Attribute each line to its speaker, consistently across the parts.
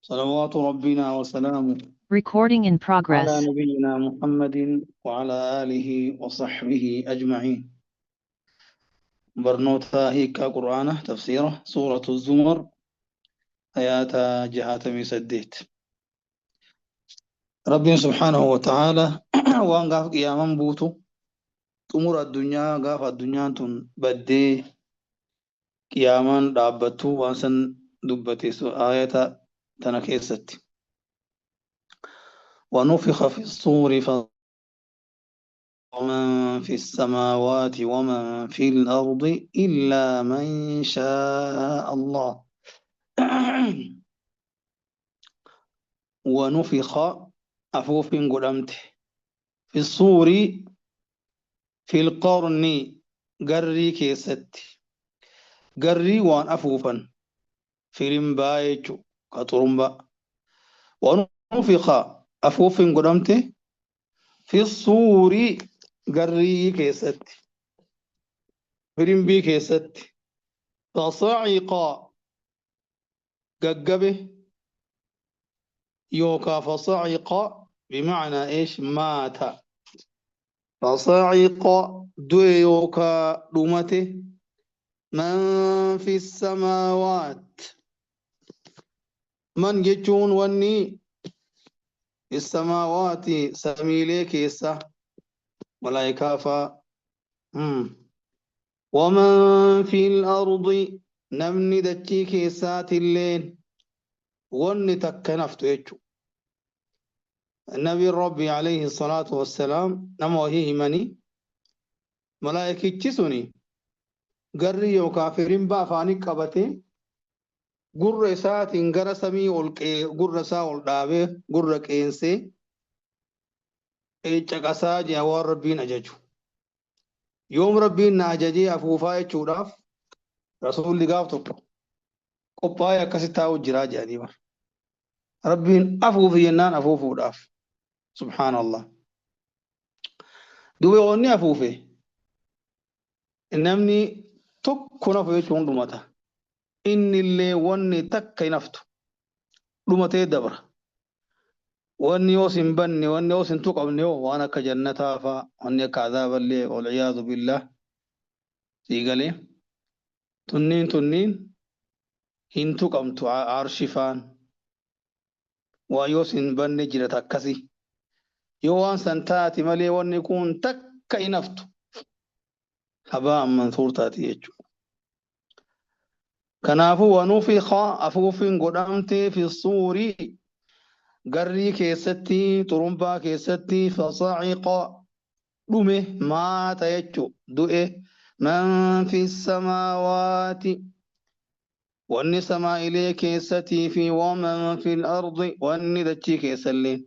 Speaker 1: صلوات ربنا وسلامه
Speaker 2: Recording in
Speaker 1: على
Speaker 2: progress.
Speaker 1: نبينا محمد وعلى آله وصحبه أجمعين. برنوتا هيكا قرآنه تفسيره سورة الزمر آيات 68. ربي سبحانه وتعالى وان قاف قياما بوتو xumura addunyaa gaafa addunyaan tun baddee qiyaamaan dhaabbattu waan san dubbate aayata tana keessatti. ونفخ في الصور ومن في السماوات ومن في الأرض إلا من شاء الله. ونفخ أفوف قدمت في الصور في القرن قري كيست قري وان أفوفا فيلم بايتشو كطرمبا. ونفخ أفوف قدمت في الصور قري كيست فيلم بي كيست فصعق ققبه يوكا فصعق بمعنى إيش مات فصعق دويوكا دومته من في السماوات من جتون وني في السماوات سميلي كيسة ملائكة فا ومن في الأرض نمني دتشي كيسات الليل وني تكنفت يجو النبي ربي عليه الصلاة والسلام نمو هي مني ملائكة تسوني قري وكافرين بافاني قبتي قر سات قر سمي قر سا والدابي قر كينسي ايچقسا جوار ربي نججو يوم ربي ناججي افوفا يچوراف رسول لغاف تو قپايا كسيتاو جرا جاني بر ربي افوف ينان افوفوداف سبحان الله. دوبي وني افوفه نمني tokko nafu jechuun dhumata. Inni illee wanni takka hin haftu. Dhumatee dabra. Wanni yoos hin banne, wanni yoos hin tuqamne yoo waan akka jannataa faa, wanni akka azaaballee wal'iyaadu billah sii galee. Tunniin hin tuqamtu arshi faan. Waa yoos hin banne jirata akkasii. Yoo waan san taate malee wanni kun takka hin haftu. هباء منثور تاتي يجو. كنافو ونفخ أفوف قدامتي في الصور قري كيستي ترمبا كيستي فصعق دمه ما تيجو دؤه من في السماوات وأن سما إلي كيستي في ومن في الأرض وأن دتشي كيسلين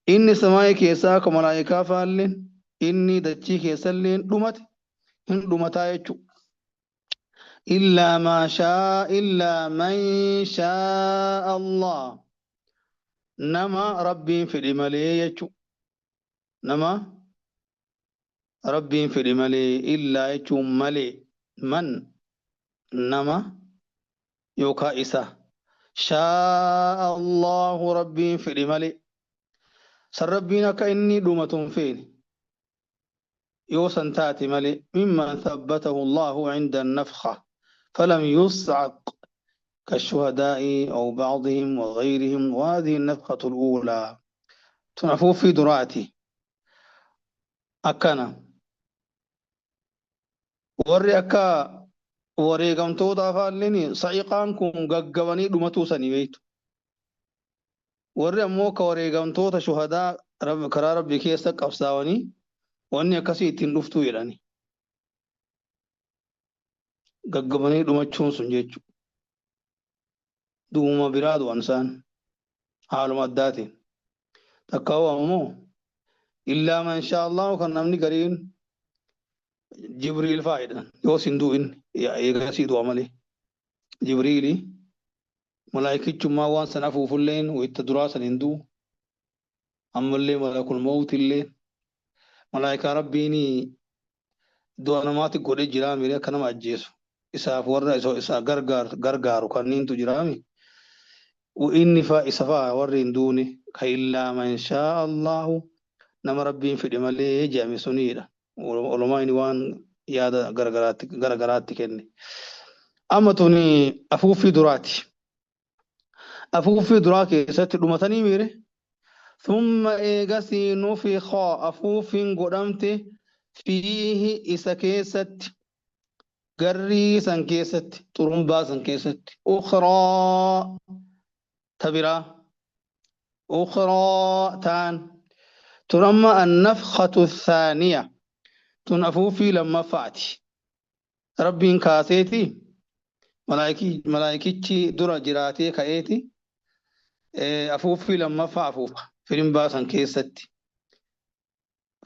Speaker 1: إني سماي كيساك ملائكة فالين إني دتشي كيسلين دمت هندمتا يجو إلا ما شاء إلا من شاء الله نما ربي في الملي يجو نما ربي في الملي إلا يجو ملي من نما يوكا إسا شاء الله ربي في الملي سربينا كإني دومة فين يوسن تاتي ملي ممن ثبته الله عند النفخة فلم يصعق كالشهداء أو بعضهم وغيرهم. وهذه النفخة الأولى تنفو في دراتي أكنا وري أكا وري قمتو دافاليني صعيقان كون ققواني دمتو سني بيت وري أموك وري قمتو شهداء رب كرا ربي كيسك أفساوني wanni akkasii ittiin dhuftuu jedhani. Gaggabanii dhumachuun sun jechuudha. Du'uma biraa du'an isaan haaluma addaatiin. Takkaa'u ammoo illaa man shaa Allahu kan namni gariin Jibriil fa'aa jedhan yoo sin du'in eegasii du'a malee. Jibriili malaayikichummaa waan san afuufulleen witta duraa san hin du'u. Ammallee malakul mawtillee malaayika rabbiin du'a namaatti godhee jiraa miire akka nama ajjeesu isaaf warra isa gargaaru kanniintu jiraami. Inni fa isa fa'a warri hin duune ka illaa man shaa Allahu nama Rabbiin fedhe malee jedhame suniidha. Olumaa inni waan yaada garagaraatti kenne. Amma tuni afuuffii duraati. Afuuffii duraa keessatti dhumatanii miire. Thumma eegasii nufikha afuuffiin godhamte fiihi isa keessatti garrii san keessatti xurumbaa san keessatti ukhraa ta biraa ukhraa taan tun amma annafkhatu thaaniya tun afuuffii lammaffaati. Rabbiin kaaseeti malaayikichi dura jiraatee ka'eeti afuuffii lammaffaa afuufa firimbaa san keessatti.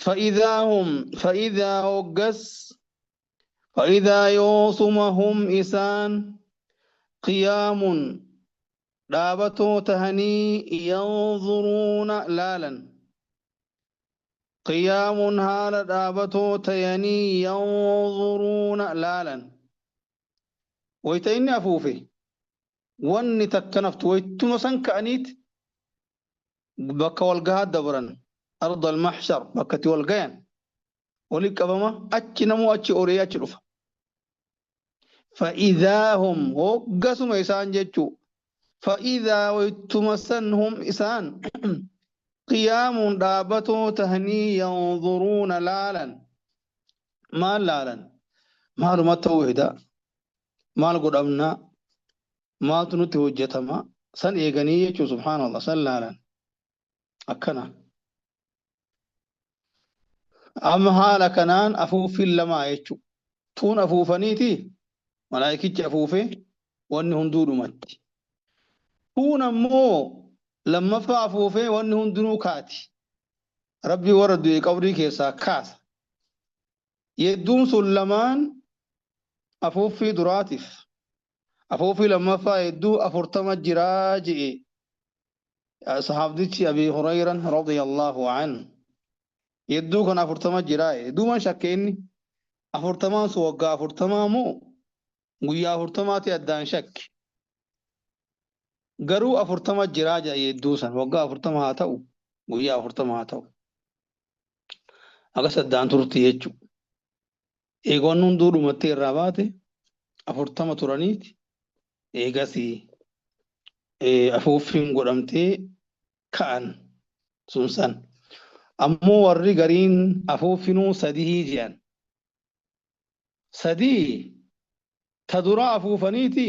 Speaker 1: فإذا هم فإذا هوجس فإذا يوصمهم إسان قيام dhaabatoo tahanii yanzuruuna laalan qiyaamun haala dhaabatoo tayanii yanzuruuna laalan wayta inni afuufe wanni takka naftu waytuma san ka'aniit bakka walgahaa dabran arda almahshar bakkatti walgayan wali qabama achi namuu achi oree achi dhufa فإذا هم hoggasuma isaan jechuu فإذا waytuma san hum isaan qiyaamun dhaabatoo tahanii yanzuruuna laalan maal laalan maaluma ta'uu heda maal godhamna maaltu nutti hojjetama san eeganii jechuu subhaanallah san laalan akkana amma haala kanaan afuuffin lamaa jechuu tuun afuufaniiti malaayikichi afuufe wanni hunduu dhumatti tuun ammoo lammaffaa afuufee wanni hundinuu kaati rabbii warra du'e qabrii keessaa kaasa yedduun sun lamaan afuuffii duraatiif afuuffii lammaffaa hedduu 40 jiraa je'e sahaabdichi Abi Hurayran radiyallahu anhu hedduu kan 40 jiraa hedduuman shakke inni 40n sun waggaa 40 moo guyyaa 40ti addaan shakke garuu 40 jiraa jedha hedduu san waggaa 40 haa ta'u guyyaa 40 haa ta'u akkas addaan turti jechuu eegoon hunduu dhumattee irraa baate 40 turaniiti eegasii afuuffiin godhamtee ka'an sun san ammoo warri gariin afuuffinuu sadii jedhan sadii ta duraa afuufaniiti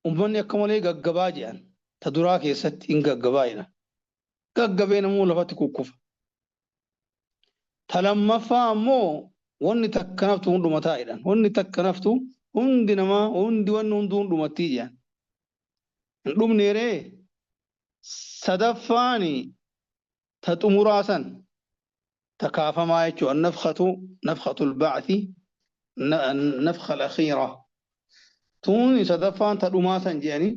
Speaker 1: ummanni akka malee gaggabaa jedhan ta duraa keessatti hin gaggabaa jedhan gaggabee namuu lafatti kukkufa ta lammaffaa ammoo wanni takka naftu hundumataa jedhan wanni takka naftu hundi namaa hundi wanni hunduu hundumattii jedhan hin dhumneeree sadaffaani ta xumuraa san ta kaafamaa jechuudha annafkhatu nafkhatu alba'thi nafkha al-akhiira tun sadaffaan ta dhumaa san jedhanii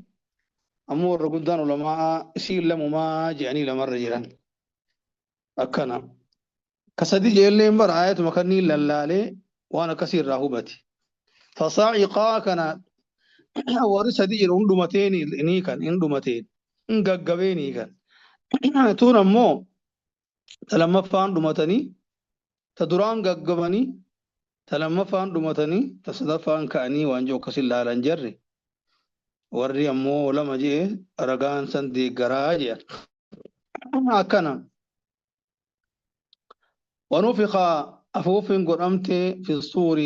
Speaker 1: ammoo warra guddaan ulamaa isiin lamumaa jedhanii lamarra jiran akkana ka sadi jeelleen bara ayatuma kanniin lallaalee waan akkasii irraa hubate fasaa'iqaa kana warri sadi jedhu hin dhumateen ni kan hin dhumateen hin gaggabee ni kan tun ammoo ta lammaffaan dhumatanii ta duraan gaggabanii ta lammaffaan dhumatanii ta sadaffaan ka'anii waan jiru akkasin laalan jarri warri ammoo lama je'e ragaan san deeggaraa jedhan akkana ونفخ afuuffin godhamte في الصور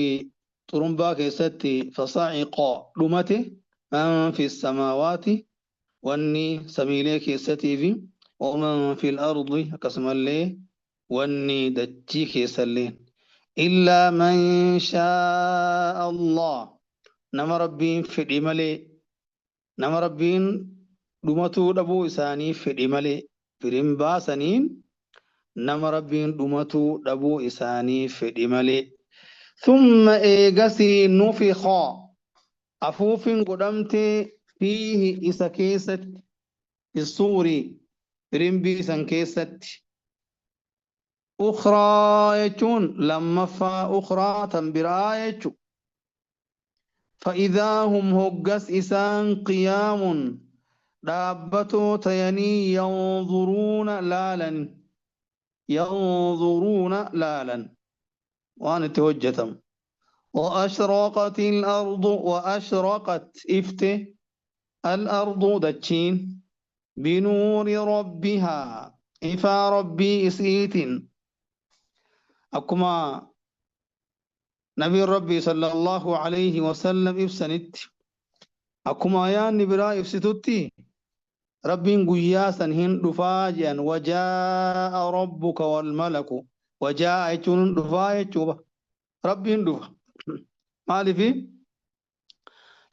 Speaker 1: xurumbaa keessatti فصعق dhumate من في السماوات wanni samiilee keessatii fi ومن في الأرض akkasumallee wanni dachii keessallee إلا من شاء الله nama Rabbiin fedhe malee nama Rabbiin dhumatuu dhabuu isaanii fedhe malee firiin baasaniin nama Rabbiin dhumatuu dhabuu isaanii fedhe malee ثم eegasii نفخ afuufin godhamte فيه isa keessatti في الصور firimbii san keessatti أخرى jechuun lammaffaa أخرى tan biraa jechu فإذا هم hoggas isaan قيام Dhaabbatoo tayanii yanzuruuna laalan, yanzuruuna laalan waan itti hojjetamu. وأشرقت الأرض وأشرقت إفته الأرض دتشين بنور ربها إفا ربي إسئيت. أكما نبي ربي صلى الله عليه وسلم إفسنت أكما يا نبرا إفستتي ربي قياسا هن دفاجا وجاء ربك والملك وجاء يجون دفاجا ربي دفا مالي في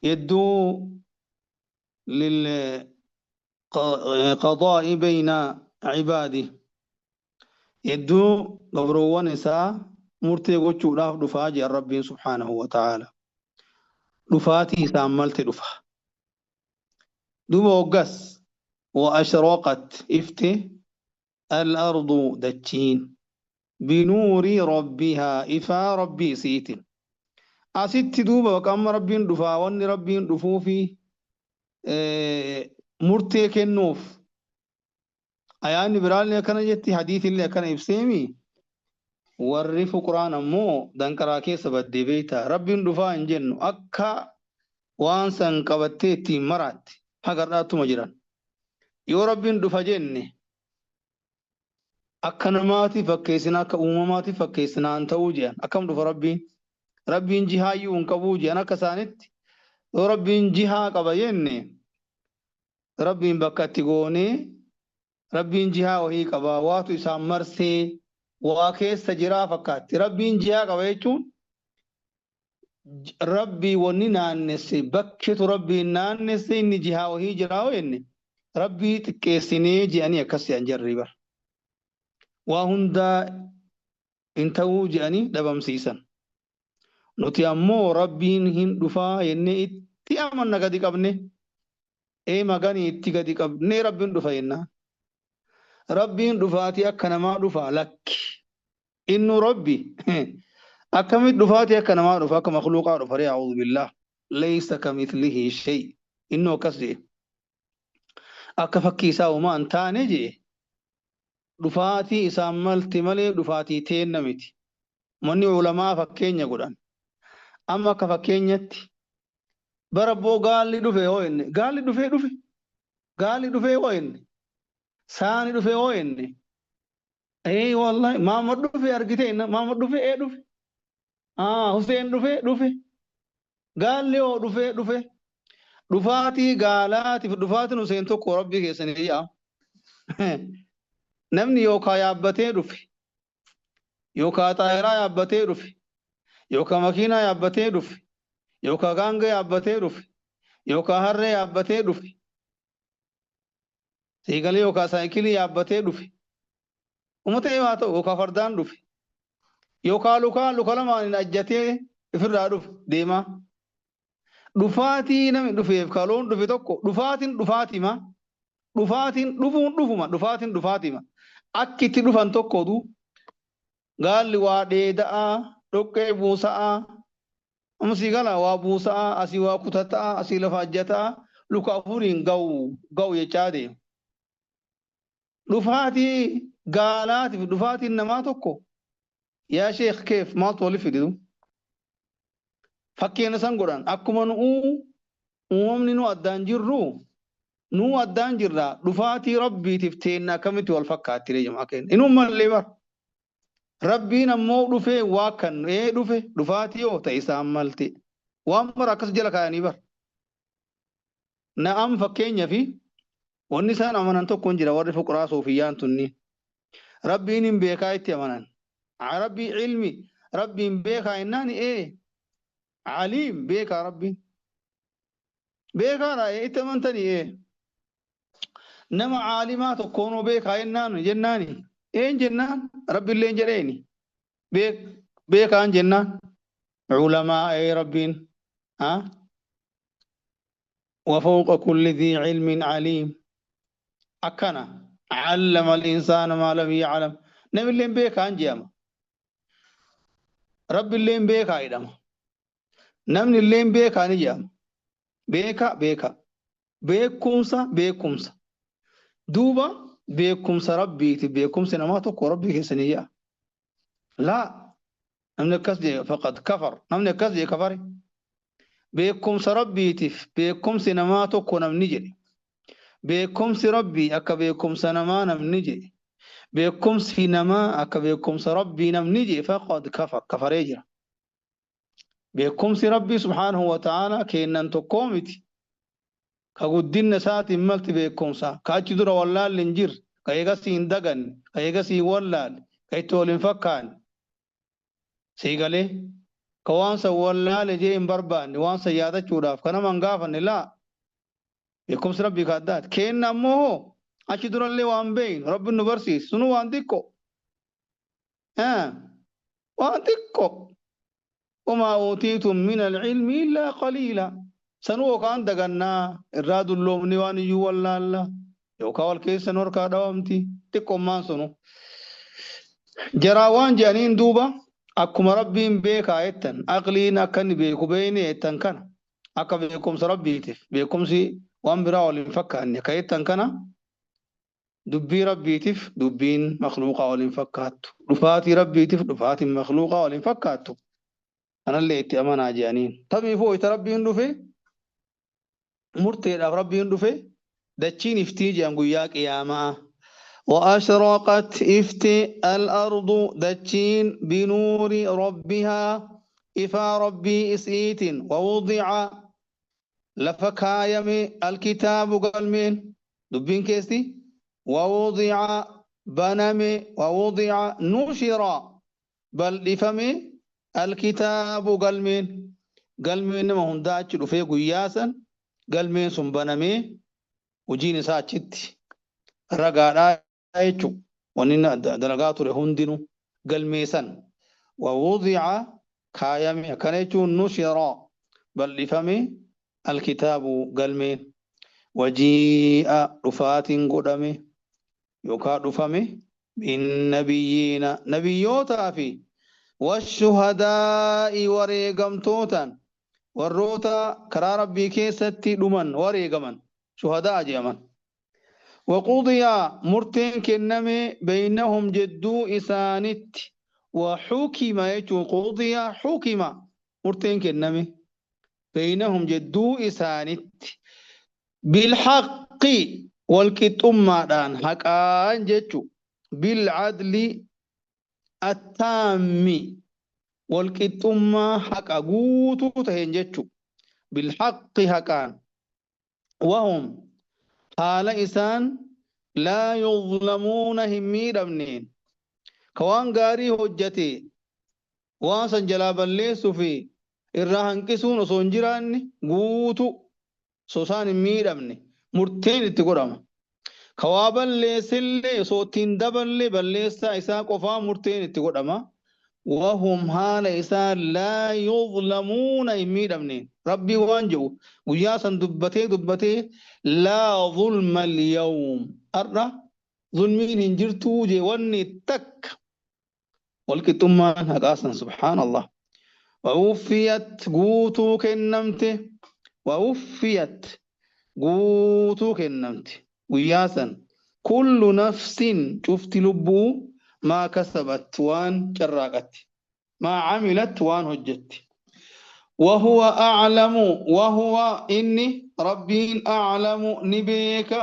Speaker 1: يدو للقضاء بين عباده يدو قبرو نساء مرتي gochuudhaaf dhufaa jedhan Rabbiin subhaanahu wa ta'aala. Dhufaatii isaan malte dhufa. Duuba hoggas وأشرقت إفته الأرض دتشين بنور ربها إفا ربي سيت. Asitti duuba bakka Rabbiin dhufaa wanni Rabbiin dhufuu fi murtee kennuuf ayaanni biraallee akkana jetti, hadiisillee akkana ibseemi. Warri fuquraan ammoo danqaraa keessa baddee beektaa Rabbiin dhufaa hin jennu akka waan san qabattee ittiin maraatti hagarraatuma jiran. Yoo Rabbiin dhufa jenne akka namaati fakkeessinaa, akka uumamaati fakkeessinaan ta'uu jedhan. Akkam dhufa Rabbiin? Rabbiin jihaayyuu hin qabuu jedhan akka isaanitti. Yoo Rabbiin jihaa qaba jenne Rabbiin bakka itti goonee Rabbiin jihaa wahii qaba, waatu isaan marsee waa keessa jiraa fakkaatti. Rabbiin jihaa qaba jechuun Rabbii wanni naannesse bakkeetu Rabbiin naannesse inni jihaa wahii jiraa yoo jenne Rabbii xiqqeessinee je'anii akkas jedhan jarri bara. Waa hundaa hin ta'uu je'anii dhabamsiisan. Nuti ammoo Rabbiin hin dhufaa jennee itti amanna gadi qabne. Ee maganii itti gadi qabnee Rabbiin dhufa jennaan. Rabbiin dhufaatii akka namaa dhufa lakki. Innu Rabbi akkamitti dhufaatii akka namaa dhufa, akka makhluuqaa dhufa ree? A'uudhu billaah. Laysa kamithlihi shay. Innu akkas jedhe. Akka fakkii isaa uumaa hin taane jedhe. Dhufaatii isaan malti malee dhufaatii teenna miti. Manni ulamaa fakkeenya godhan. Amma akka fakkeenyatti bara boo gaalli dhufe yoo jenne, gaalli dhufee dhufe, gaalli dhufee yoo jenne, saani dhufe yoo jenne, ee wallahi Maamad dhufe argite, Maamad dhufe, ee dhufe, Huseen dhufe dhufe, gaalli hoo dhufee dhufe. Dhufaatii gaalaatiif dhufaatiin Huseen tokko Rabbii keessanii yaa. Namni yookaan yaabbatee dhufe, yookaan xaayiraa yaabbatee dhufe, yookaan makiinaa yaabbatee dhufe, yookaan gaanga yaabbatee dhufe, yookaan harree yaabbatee dhufe, siigalee yookaan saayikilii yaabbatee dhufe, uummata haa ta'u yookaan fardaan dhufe, yookaan lukaan luka lamaan ajjatee ofirraa dhufe deemaa. Dhufaatii namni dhufeef kaloon dhufe tokko, dhufaatiin dhufaatima, dhufaatiin dhufuun dhufuma, dhufaatiin dhufaatima. Akki itti dhufan tokkotu gaalli waa dheeda'aa, dhoqqee buusa'aa, ammasii gala waa buusa'aa, asii waa kutataa, asii lafa ajjataa, luka afuriin ga'u ga'u jechaa deema. Dhufaatii gaalaatiif dhufaatiin namaa tokko yaa sheekh keef maaltu walitti fiditu? Fakkeenya san godhan akkuma nu uumamni nu addaan jirru, nu addaan jirra, dhufaatii Rabbiitiif teenna akkamitti wal fakkaatti jamaa keenya? Inuu mallee bara. Rabbiin ammoo dhufee waa kan ee dhufe dhufaatii yoo ta'e isaan malte waan bara akkas jala kaayanii bara. Na'am, fakkeenya fi wanni isaan amanan tokko hin jira warri fuqaraa soofiyyaan tunni. Rabbiin hin beekaa itti amanan. Rabbii ilmi Rabbiin beekaa jennaan, ee aliim beekaa Rabbiin. Beekaadha itti amantanii ee. Nama caalimaa tokkoonoo beekaa jennaan jennaani. Een jennaan Rabbiillee jedheeni. Beekaan jennaan. Culamaa ee Rabbiin. وفوق كل ذي علم عليم أكنا علم الإنسان ما لم يعلم. نبي اللي بيكا أنجيما رب اللي بيكا إدما نمني اللي بيكا نجيما بيكا بيكا. Beekumsa beekumsa. Duuba beekumsa Rabbiiti beekumsi namaa tokko Rabbii keessanii ya'a. Laa namni akkas jedhe faqad kafar namni akkas jedhe kafare. Beekumsa Rabbiitiif beekumsi namaa tokko namni jedhe. Beekumsi Rabbii akka beekumsa namaa namni jedhe. Beekumsi namaa akka beekumsa Rabbii namni jedhe faqad kafar kafaree jira. Beekumsi Rabbii subhaanahu wa ta'aalaa kennan tokkoo miti. Ka guddinna isaatiin malti beekumsa. Ka achi dura wallaalli hin jirre. Ka eegasii hin daganne. Ka eegasii hin wallaalle. Ka itti wal hin fakkaanne. Sii galee? Ka waan san wallaale jee hin barbaanne. Waan san yaadachuudhaaf. Ka nama hin gaafanne laa. Beekumsi Rabbii ka addaati. Keenna ammoo hoo achi durallee waan beeynu Rabbiin nu barsiise. Sunuu waan xiqqoo. Waan xiqqoo. Wamaa uutiitum min alilmi illaa qaliila. Sanuu yookaan dagannaa irraa dulloomne waan iyyuu wallaalla yookaan wal keessa nu harkaa dhawamti xiqqommaan sunu. Jaraa waan jedhaniin duuba akkuma Rabbiin beekaa jettan aqliin akka inni beeku beeyne jettan kana akka beekumsa Rabbiitiif beekumsi waan biraa wal hin fakkaanne ka jettan kana Dubbii Rabbiitif dubbiin makhluuqaa wal hin fakkaattu. Dhufaatii Rabbiitif dhufaatiin makhluuqaa wal hin fakkaattu. Kanallee itti amanaa je'aniin. Tamiifuu wayta Rabbiin dhufe, murteedhaaf Rabbiin dhufe, dachiin iftii je'an guyyaa qiyaama'aa. Wa ashraqat ifte al-ardu dachiin binuuri Rabbihaa ifaa Rabbii isiitiin wa wudi'a lafa kaayame alkitaabu galmeen dubbiin keessi wawudi'a baname wawudi'a nushira baldhifame alkitaabu galmeen galmeen nama hundaa achi dhufee guyyaa san galmeen sun banamee hojiin isaa achitti ragaadhaa jechu wanni dalagaa ture hundinu galmee san wawudi'a kaayame akkana jechuun nushira bal'ifame alkitaabu galmeen wajii'a dhufaatiin godhame yookaa dhufame binnabiyyiina nabiyyootaa fi washuhadaa'i wareegamtootaan warroota karaa Rabbii keessatti dhuman wareegaman shuhadaa jedhaman. Waqudiya murteen kenname beynahum jedduu isaanitti waxukima jechuun qudiya xukima murteen kenname beynahum jedduu isaanitti bilhaqqi walqixxummaadhaan haqaan jechu bilcadli attaammi walqixxummaa haqa guutuu taheen jechu bilhaqqi haqaan Wahum, haala isaan, laa yuzlamuuna hin miidhamneen. Ka waan gaarii hojjate waan san jalaa balleessuu fi irraa hanqisuun osoo hin jiraanne guutuu osoo isaan hin miidhamne murteen itti godhama. Ka waa balleessellee osoo itti hin daballe balleessaa isaa qofaa murteen itti godhama. Wahum haala isaan laa yuzlamuuna hin miidhamneen. Rabbiin waan jedhu guyyaa san dubbatee dubbatee laa zulma al-yawm har'a zulmiin hin jirtuu jee wanni takka walqixxummaan haqaa san subhaanallah. Wawuffiyat guutuu kennamte wawuffiyat guutuu kennamte guyyaa san kullu nafsin cufti lubbuu maa kasabat waan carraaqatte maa camilat waan hojjette wahuwa a'lamu wahuwa inni Rabbiin a'lamu ni beeka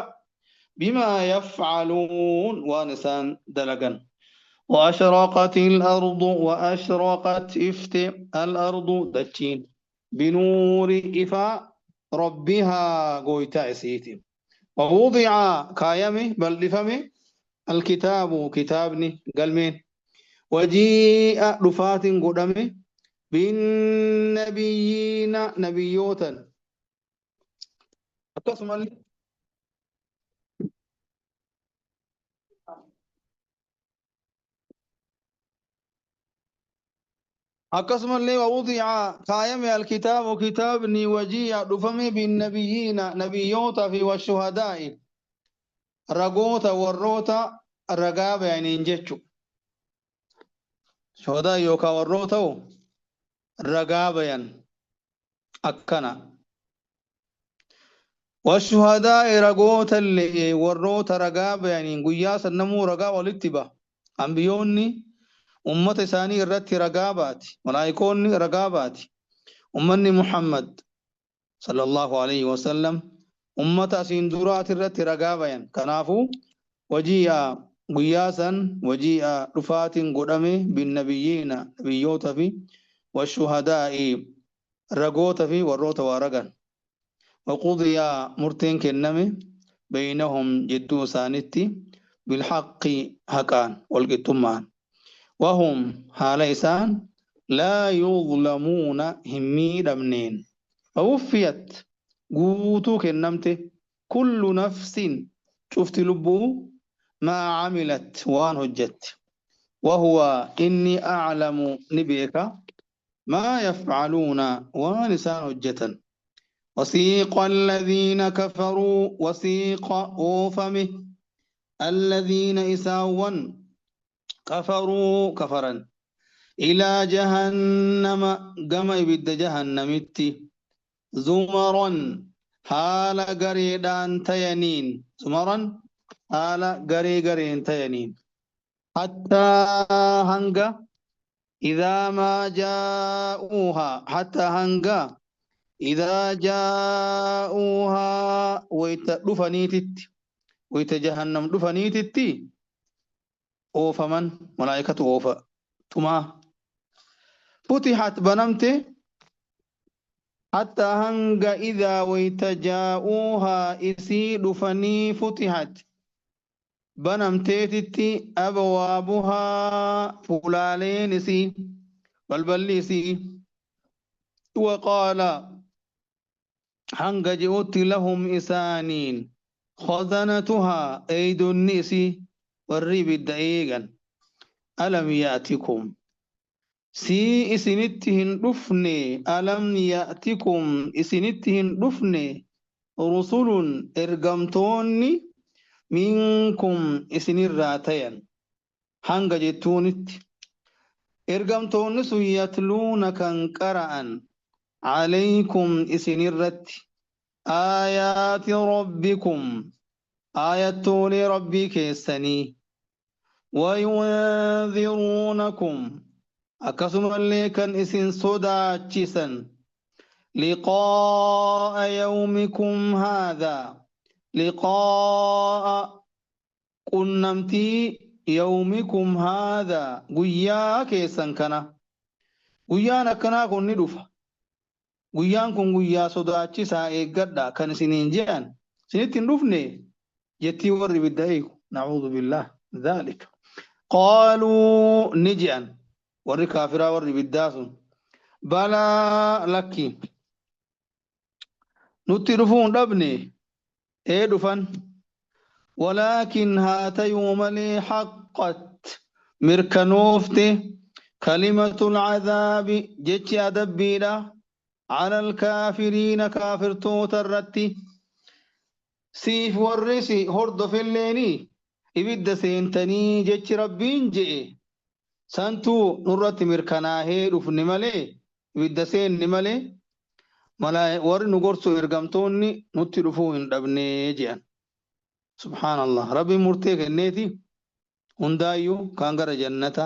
Speaker 1: bimaa yaf'aluun waan isaan dalagan. وأشرقت الأرض وأشرقت إفت الأرض دتشين binuuri ifaa rabbihaa gooytaa isiitiin wawudica kaayame baldhifame alkitaabu kitaabni galmeen wajii'a dhufaatin godhame binnabiyyiina nabiyyootan akkasumallee Akkasumallee wawudi'a kaayame alkitaabu kitaabni wajii'a dhufame binnabiyyiina nabiyyoota fi washuhadaa'i ragoota warroota ragaa bayaniin jechu. Shuhadaa yookaan warroota ragaa bayan akkana. Washuhadaa'i ragoota illee warroota ragaa bayaniin guyyaa san namuu ragaa walitti baha. Ambiyoonni ummata isaanii irratti ragaa baati. Malaayikoonni ragaa baati. Ummanni Muhammad sallallahu alayhi wasallam ummata asiin duraati irratti ragaa bayan. Kanaafuu wajii'a guyyaa san wajii'a dhufaatiin godhame binnabiyyiina nabiyyoota fi washuhadaa'i ragoota fi warroota waa ragan. Waqudiya murteen kenname beeynahum jidduu isaanitti bilhaqqi haqaan walqixxummaan. Wahum haala isaan laa yuzlamuuna hin miidhamneen. Fawuffiyat guutuu kennamte kullu nafsin cufti lubbuu maa camilat waan hojjette. Wahuwa inni aclamu ni beeka maa yafcaluuna waan isaan hojjetan. وسيق الذين كفروا وسيق أوفمه الذين إساوا كفروا كفرا إلى جهنم قم إبد جهنمت زمرا حال قريدان تينين زمرا حال قري قرين تينين حتى هنگا إذا ما جاءوها حتى هنگا إذا جاءوها ويتدفنيتت ويتجهنم دفنيتت أوفمن ملائكة أوفا تما فتحت بنمت حتى هنگ إذا ويتجاءوها إسي دفني فتحت بنمتت أبوابها فلالين إسي بلبليسي وقال hanga ji'utti lahum isaaniin khazanatuhaa eeydonni isii warri ibidda eegan alam ya'tikum sii isinitti hin dhufne alam ya'tikum isinitti hin dhufne rusulun ergamtoonni minkum isinirraa tayan hanga jettuunitti ergamtoonni sun yatluuna kan qara'an عليكم إسنرت آيات ربكم آيات ربك السني وينذرونكم أكسم اللي إسن صداتشسا لقاء يومكم هذا لقاء قنمتي يومكم هذا قياك سنكنا قيانا كنا كن ندفع Guyyaan kun guyyaa sodaachisaa eeggadha kan isiniin je'an isinitti hin dhufne jettii warri ibidda eegu na'uudhu billah dhaalika qaaluu ni je'an warri kaafiraa warri ibiddaa sun balaa lakki nutti dhufuu hin dhabne ee dhufan walaakin haa tayuu malee haqqat mirkanoofte kalimatul cadaabi jechi adabbiidha على الكافرين كافر توترتي سيف ورسي هرد في الليني إبدا سينتني جتش ربين جئ سانتو نرت مركناه رفن مالي إبدا سين نمالي ملا ور نغرسو إرقمتوني نترفو إن جئن سبحان الله ربي مرتيك النيتي هندايو كانغر جنة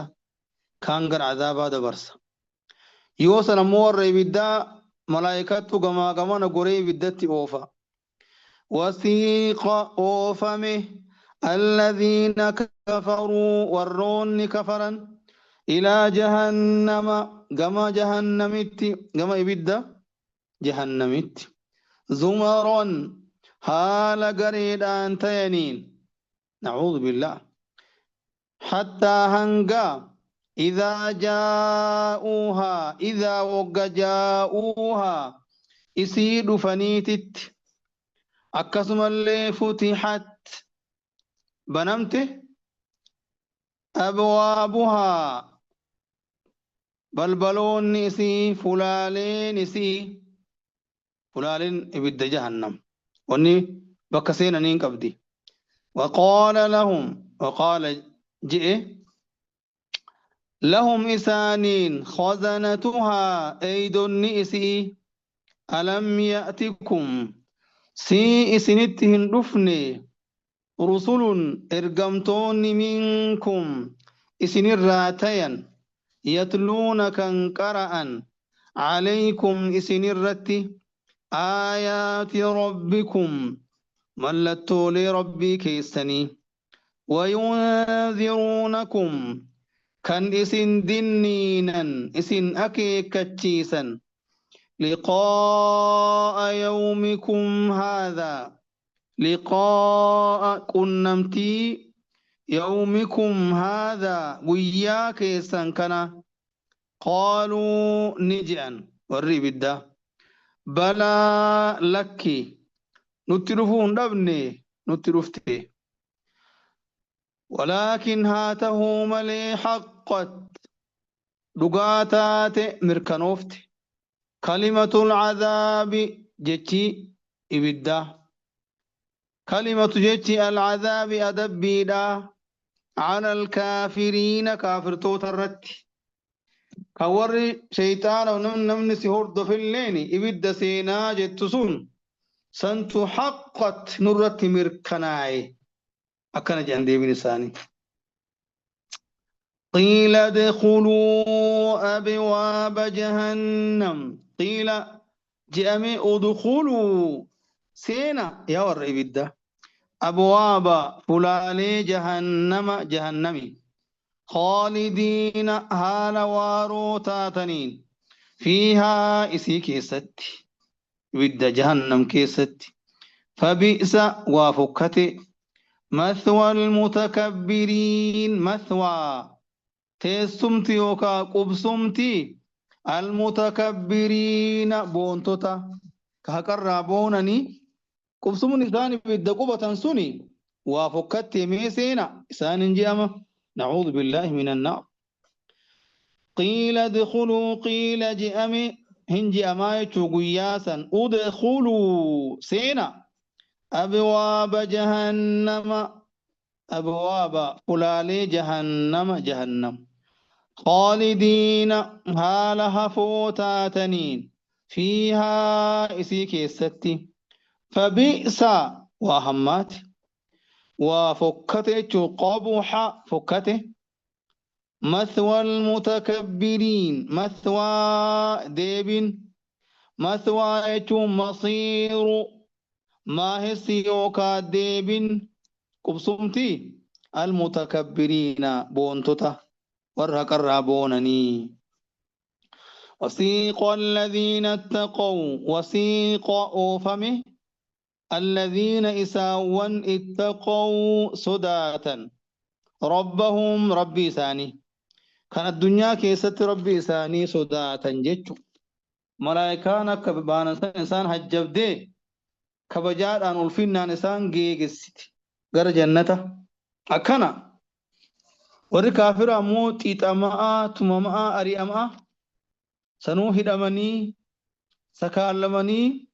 Speaker 1: كانغر عذابا دبرسا يوسن مور إبدا ملائكة كما كما نقري بدت أوفا وسيق أوفمه الذين كفروا ورون كفرا إلى جهنم كما جهنمت كما إبدا جهنمت زمرا حال قريد أنتينين نعوذ بالله حتى هنگا إذا جاءوها إذا وقع جاءوها إسيد فنيتت أكسم اللي فتحت بنمت أبوابها بلبلون إسي فلالين إسي فلالين إبد جهنم وني بكسين نين قبدي وقال لهم وقال جئ لهم إسانين خزنتها أيد النئسي ألم يأتكم Si isinitti hin dhufne rusulun ergamtoonni minkum isinirraa tayan yatluuna kan qara'an calaykum isinirratti aayaati rabbikum mallattoolee rabbii keessanii wayunziruunakum kan isin dinniinan isin akeekkachiisan liqaa'a yawmikum haadhaa liqaa'a qunnamtii yawmikum haadhaa guyyaa keessan kana qaaluu ni je'an warri ibiddaa balaa lakki nutti dhufuu hin dhabne nutti dhufte walaakin haa tahuu malee haqqat dhugaa taate mirkanoofte kalimatul cadaabi jechi ibiddaa kalimatu jechi alcadaabi adabbiidha cala alkaafiriina kaafirtoota irratti kan warri sheyxaana namni si hordofilleeni ibidda seenaa jettu sun santu haqqat nurratti mirkanaaye akkana jedhan deebiin isaanii. قيل ادخلوا أبواب جهنم قيل جأمي ادخلوا سينا يا ور إبدا أبواب فلالي جهنم جهنمي خالدين هال وارو تاتنين فيها إسي كيست إبدا جهنم كيست فبئس وافكت مثوى المتكبرين مثوى teessumti yookaan qubsumti almutakabbiriina boontota ka haqarraa boonanii qubsumni isaan ibidda qubatan suni waa fokkatti himee seena isaan hin je'ama nacuudhu billaahi min annaar qiila idkhuluu qiila je'ame hin je'amaa jechuu guyyaa san udkhuluu seena abwaaba jahannama abwaaba fulaalee jahannama jahannam خالدين haala hafoo taataniin fiihaa isii keessatti fabi'sa waa hammaate waa fokkate jechuu qabuxa fokkate مثوى المتكبرين مثوى deebin مثوى jechuun masiiru maahessi yookaa deebin qubsumti almutakabbiriina boontota warra haqarraa boonanii. وسيق الذين اتقوا وسيق أوفمه الذين إساوان اتقوا صداتا ربهم ربي ثاني كان الدنيا كيست ربي ثاني صداتا جتشو ملائكان كبانا إنسان هجب دي كبجار أن ألفنا إنسان جيجست غير جنته أكنا warri kaafira ammoo xiixama'aa tumama'aa ari'ama'aa sanuu hidhamanii sakaalamanii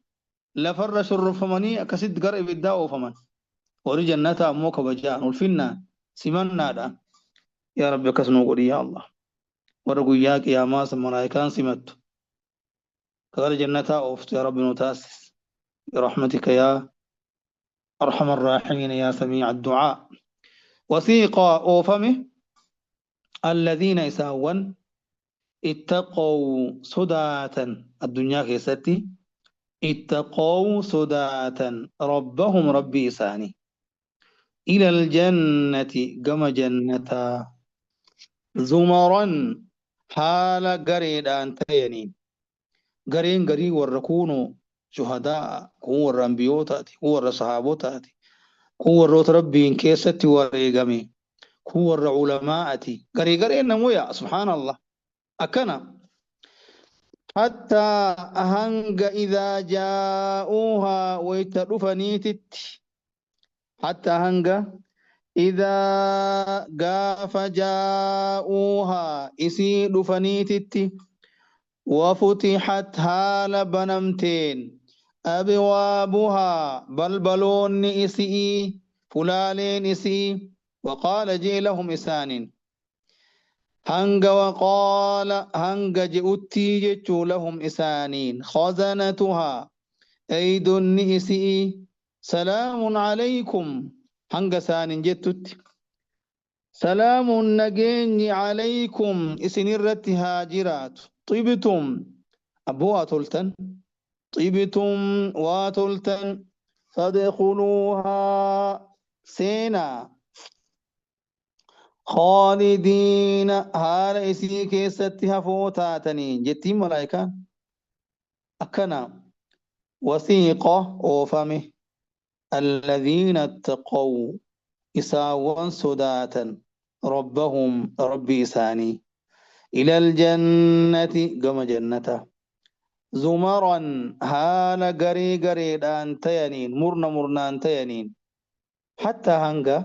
Speaker 1: lafarra shorrofamanii akkasitti gara ibiddaa oofaman warri jannataa ammoo kabajaan ulfinnaan simannaadhaan yaa rabbi akkas nuu godhi yaa allah warra guyyaa qiyaamaa san malaayikaan simattu gara jannataa ooftu yaa rabbi nu taasis برحمتك يا أرحم الراحمين يا سميع الدعاء وسيق أوفمه الذين إساوان اتقوا صداة الدنيا كيستي اتقوا صداة ربهم ربي إساني إلى الجنة كما جنة زمرا حال قريدان تينين قرين قري وركونوا شهداء كون ور أنبيوتاتي كون ور صحابوتاتي كون ور ربي كيستي وريقمي كون ور علماءتي قري قري نمويا سبحان الله أكنا حتى هنگ إذا جاءوها ويترفنيتت حتى هنگ إذا قاف جاءوها إسي رفنيتت وفتحت هال بنمتين أبوابها بلبلون إسي فلالين إسي وقال جي لهم إسان هنگ وقال هنگ جئتي جتو لهم إسانين خزنتها Eeydonni isi'ii salaamun alaykum hanga isaanin jettutti. Salaamun nageenyi alaykum isinirratti haa jiraatu. Xibtum abboo waa toltan. Xibtum waa toltan. Fadkhuluuhaa seenaa. Khaalidiina haala isii keessatti hafoo taatanii jettiin malaayikaan. Akkana wasiiqa oofame alladhiina ittaqaw isaawwan sodaatan rabbahum rabbi isaanii ila aljannati gama jannata zumaran haala garee gareedhaan tayaniin murna murnaan tayaniin hattaa hanga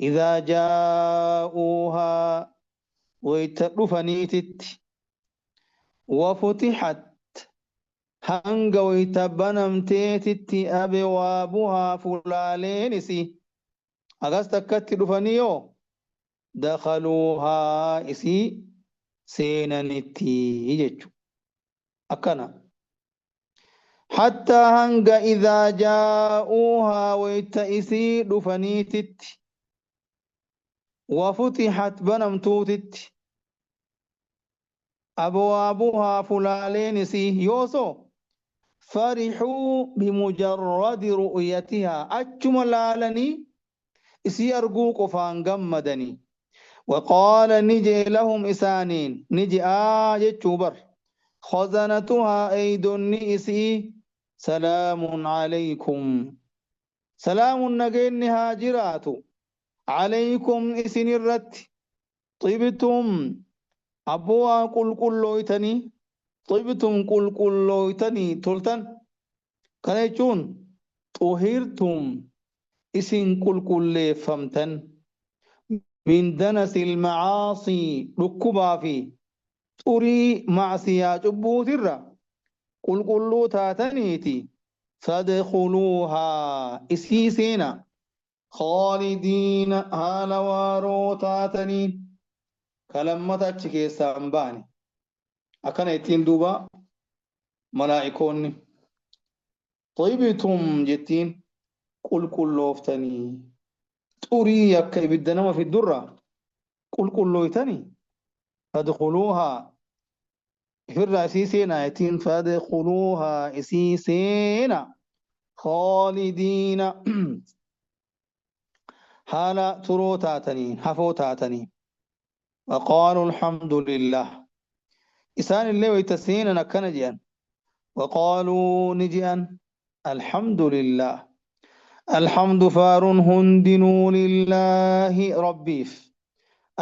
Speaker 1: idhaa jaa'uuhaa wayta dhufaniititti wafutixat hanga wayta banamteetitti abwaabuhaa fulaaleen isii agas takkatti dhufanii yoo dakhaluuhaa isii seenanitti jechu akkana hattaa hanga idhaa jaa'uuhaa wayta isii dhufaniititti wafutixat banamtuutitti abwaabuhaa fulaaleen isii yoosoo farixuu bimujarradi ru'yatihaa achuma laalanii isii arguu qofaan gammadanii waqaala ni jee lahum isaaniin ni je'aa jechuu bar khazanatuhaa eeydonni isii salaamun alaykum salaamun nageenni haa jiraatu alaykum isinirratti xibtum abboo waa qulqullooytanii xibtum qulqullooytanii toltan kana jechuun xuhirtum isin qulqulleeffamtan min danasil macaasii dhukkubaa fi xurii macsiyaa cubbuutirra qulqulluu taataniiti fadkhuluuhaa isii seena khaalidiina haala waaroo taataniin kalammata achi keessaa hin baane akkana ittiin duuba malaa'ikoonni xibtum jettiin qulqullooftanii xurii akka ibidda nama fiddurra qulqullooytanii fadkhuluuhaa ifirraa isii seenaa ittiin fadkhuluuhaa isii seena khaalidiina haala turoo taataniin hafoo taatanii وقالوا الحمد لله إسان اللي ويتسينا نكنا جيان وقالوا نجيان الحمد لله الحمد فار هندنوا لله ربيف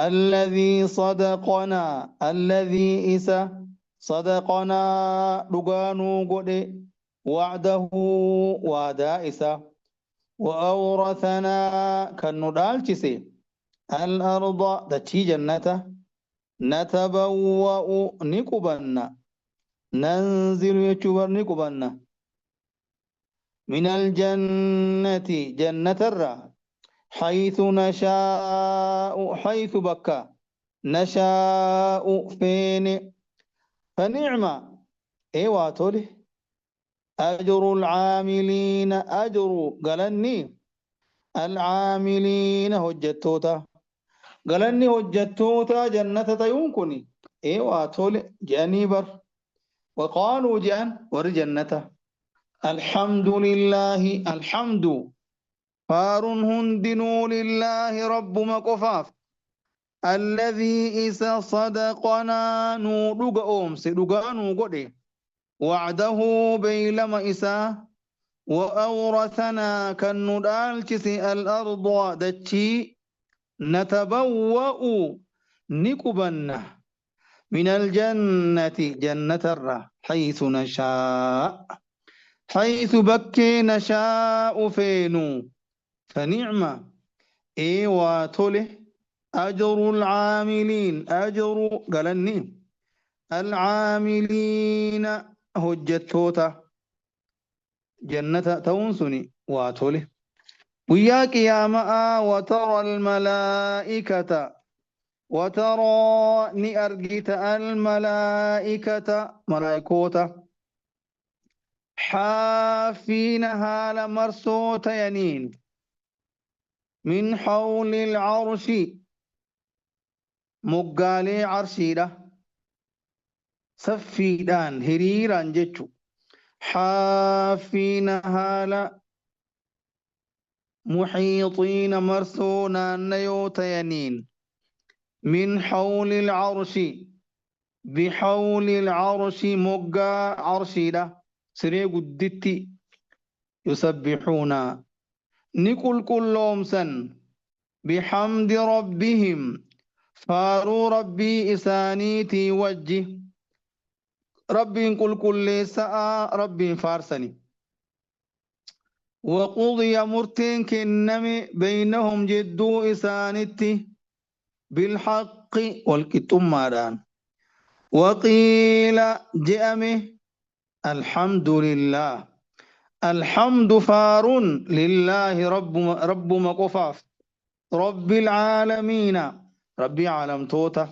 Speaker 1: الذي صدقنا الذي إسا صدقنا رقانو قد وعده وعدا إسا وأورثنا كالندالتسي الأرض دتشي جنة نتبوأ نقبنا ننزل يتشبر نقبنا من الجنة جنة الرّ حيث نشاء حيث بكى نشاء فين فنعم ايوا تولي أجر العاملين أجر قالني العاملين هجتوتا قالني هجتوتا جنة تيونكني ايوا تولي جاني بر وقالوا جان ور جنة الحمد لله الحمد فار هندنوا لله رب مقفاف الذي إذا صدقنا نودق أومس دقانو قدي وعده بيلما إسا وأورثنا كالندالتس الأرض دتشي نتبوأ نكبن من الجنة جنة الرّ حيث نشاء حيث بكي نشاء فينو فنعم إيوا تولي أجر العاملين أجر قالني العاملين هجتوتا جنة تونسني واتولي وياك يا ماء وترى الملائكة وترى نأرجت الملائكة ملائكوتا Xaafiina haala marsoo tayaniin min xawli alcarshi moggaalee arshiidha saffiidhaan hiriiraan jechu xaafiina haala muxiixiina marsoo naannayoo tayaniin min xawli alcarshi bixawli alcarshi moggaa arshiidha siree gudditti yusabbixuuna ni qulqulloomsan bixamdi rabbihim faaruu rabbii isaaniitii wajji rabbiin qulqulleessa'a rabbiin faarsani وقضي مرتين كنم بينهم جدو إسانتي بالحق والكتماران وقيل جأمه الحمد لله الحمد فار لله رب رب مقفاف رب العالمين ربي عالم توتا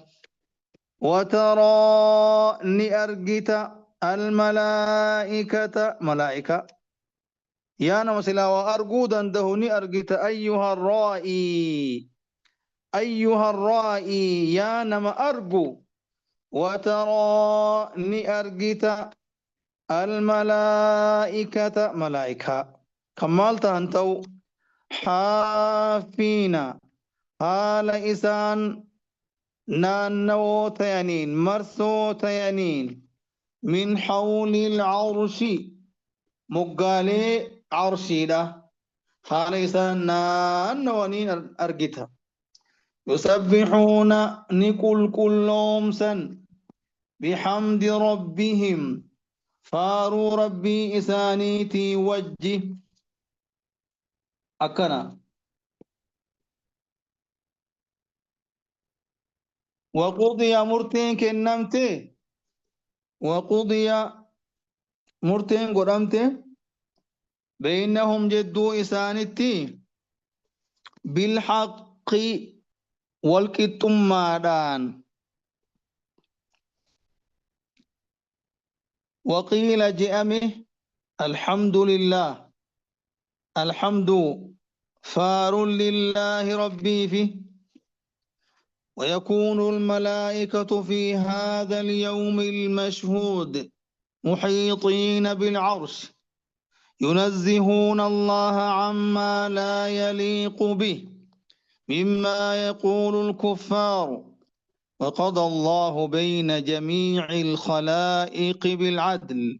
Speaker 1: وترى نأرجت الملائكة ملائكة يا نمسلا وأرجو دنده نأرجت أيها الرائي أيها الرائي يا نما أرجو وترى نأرجت الملائكة ملائكة كمالت أنتو حافين حال إسان نانو تيانين مرسو تيانين من حول العرش مقالي عرشي له حال إسان نانوانين أرجتها يسبحون نقل كلهم سن بحمد ربهم فارو ربي إسانيتي وجه أكنا وقضي مرتين كنمتي وقضي مرتين قدمتي بينهم جدو إسانيتي بالحق والكتمادان وقيل جأمه الحمد لله الحمد فار لله ربي فيه ويكون الملائكة في هذا اليوم المشهود محيطين بالعرش ينزهون الله عما لا يليق به مما يقول الكفار وقضى الله بين جميع الخلائق بالعدل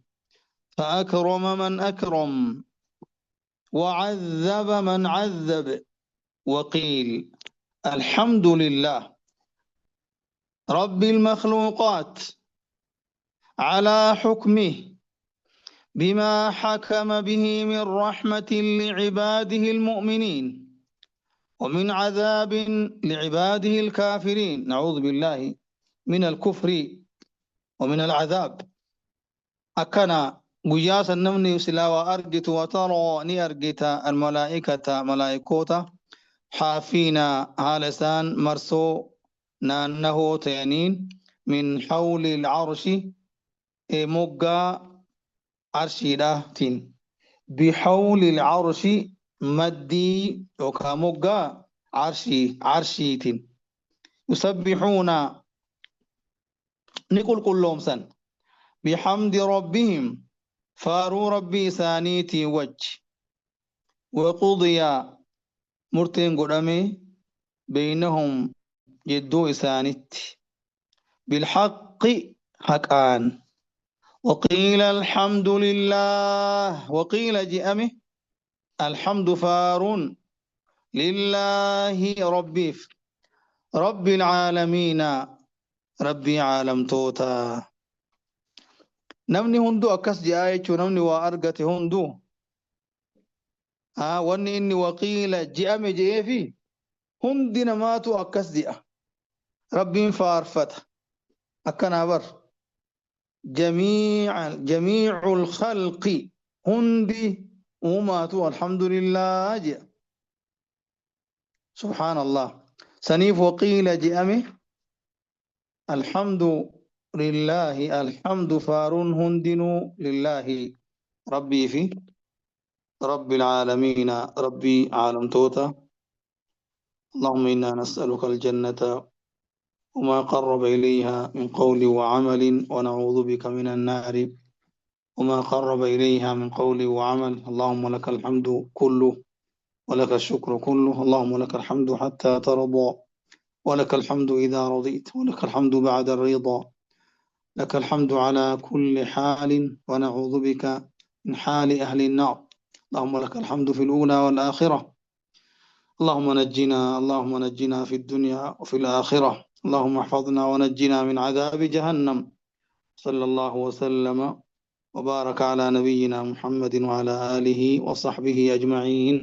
Speaker 1: فأكرم من أكرم وعذب من عذب وقيل الحمد لله رب المخلوقات على حكمه بما حكم به من رحمة لعباده المؤمنين ومن عذاب لعباده الكافرين نعوذ بالله من الكفر ومن العذاب أكنا قياسا نمني سلاوى أرجت وترى ني أرجت الملائكة ملائكوتا حافين هالسان مرسو نانه تيانين من حول العرش مقا عرشي تين بحول العرش مدي وكاموغا عرشي عرشيتين يسبحون نقول كلهم سن بحمد ربهم فارو ربي سانيتي وجه وقضي مرتين قدامي بينهم جدو إسانت بالحق حقان وقيل الحمد لله وقيل جأمه الحمد فار لله ربي رب العالمين ربي عالم توتا نمني هندو أكس جاء نمني وأرقت هندو واني إني وقيل جأمه جئفي هندي نماتو أكس جاء ربي فارفت أكنا بر جميع الخلق هندي وماتوا الحمد لله جاء سبحان الله سنيف وقيل جأمه الحمد لله الحمد فار هندن لله Rabbii fi Rabbil Aalamiina Rabbii aalamtoota. Allahumma innaa nas'aluka aljannata وما قرب إليها من قول وعمل ونعوذ بك من النار وما قرب إليها من قول وعمل. اللهم لك الحمد كله ولك الشكر كله. اللهم لك الحمد حتى ترضى ولك الحمد إذا رضيت ولك الحمد بعد الرضا. لك الحمد على كل حال ونعوذ بك من حال أهل النار. اللهم لك الحمد في الأولى والآخرة. اللهم نجنا، اللهم نجنا في الدنيا وفي الآخرة. اللهم احفظنا ونجنا من عذاب جهنم. صلى الله وسلم وبارك على نبينا محمد وعلى آله وصحبه أجمعين.